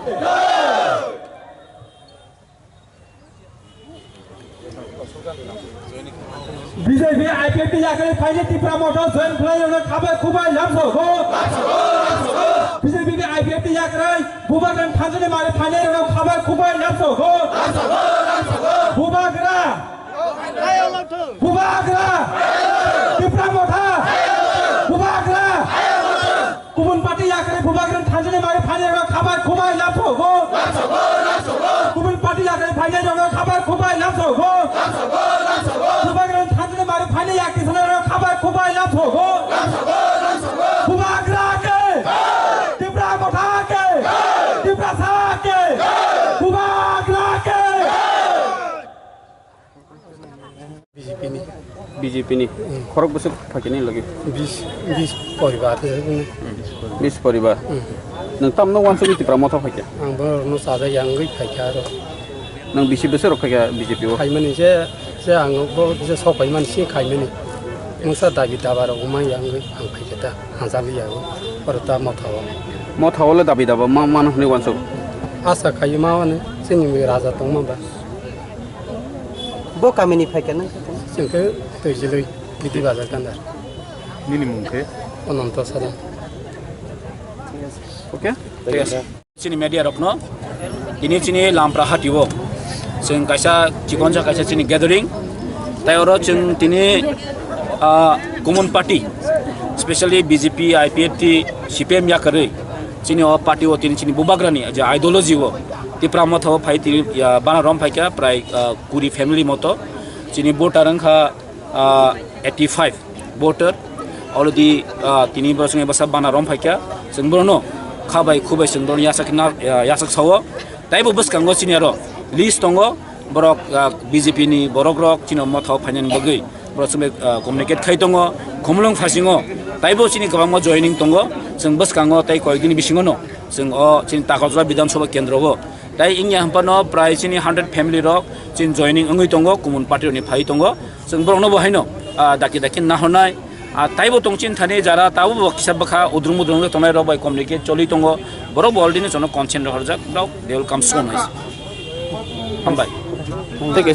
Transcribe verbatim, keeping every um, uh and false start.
B J P I P F T ni yakarwi phainai Tipra Motha join khlairokno khabai khubai lamsogo. B J P ni I P F T ni yakarwi Bubagrani thanjani mari phainairokno khabai khubai lamsogo. Bubagra! Bubagra! Tipra Motha! Bubagra! Kubun party yakarwi Bubagrani thanjani mari phainairokno khabai khubai lamsogo. Kubun party yakarwi phainairokno khabai khubai lamsogo. Bubagrani thanjani mari phainai yakti sanarokno khabai khubai lamsogo. Bubagra ke! Tipra Motha ke! Tiprasa ke! Bubagra ke! B J P ni. B J P ni. Hmm. Khorok bwswk phaikhe nini logi? Bis, bis poribar. Bis poribar. Hmm. Nwng tamno wansugwi Tipra Motha phaikha? Ang borokno chajak yangwi phaikha aro. Nwng bisi bwswk rok phaikha B J P o? Phaimani je, je ang bo je sok phaimani sini khaimani. Mungsa dabi daba rok wngmani yangwi ang phaikha ta, hajali yago. Oro ta Motha o. Motha o le dabi daba ma, mano hwnwi wansuk? Asa khaio ma wani, chini raja tongma ba. Bo kamini phaikha nang? Chwng khe Twijlwi, Biti Bazar Gandar. Nini mung khe? Ananto Sada. Okay? Thik ase. Chini media rokno, tini chini Lampra Hati o, chwng kaisa chikonsa kaisa chini gathering, tai oro chwng tini, ah, Common Party, specially B J P, I P F T, C P M yakarwi, chini o party o tini chini Bubagrani je ideology o, Tipra Motha o phai tini, ya, bana rom phaikha prai, ah, kuri family moto, chini voter wngkha, ah, eighty five voter already, ah, tini borok chwng bwsa bana rom phaikha, chwng borokno khabai khubai chwng borokno yasak na, ah, yasak sao. Taibo bwskango chini aro list tongo, borok, ah, B J P ni borok rok chini Motha o phainani bagwi borok chwng bai, ah, communicate khai tongo, Khumulwng phasingo taibo chini kwbangma joining tongo, chwng bwskango tei koyekdini bisingono chwng o chini Takarjala Bidhan Sabha Kendro o tai wngya hwnphano prai chini hundred family rok chini joining wngwi tongo, Common Party rokni phai tongo. Chwng borokno bo haino, ah, daki daki nahornai, ah, taibo tong chini thani jara tabo bo kisa bwkha udrum udrum wngwi tongnai rok bai communicate choli tongo. Borok bo already no chwngno consent rohorjak, borok they will come soon hai se. Hambai. Thank you.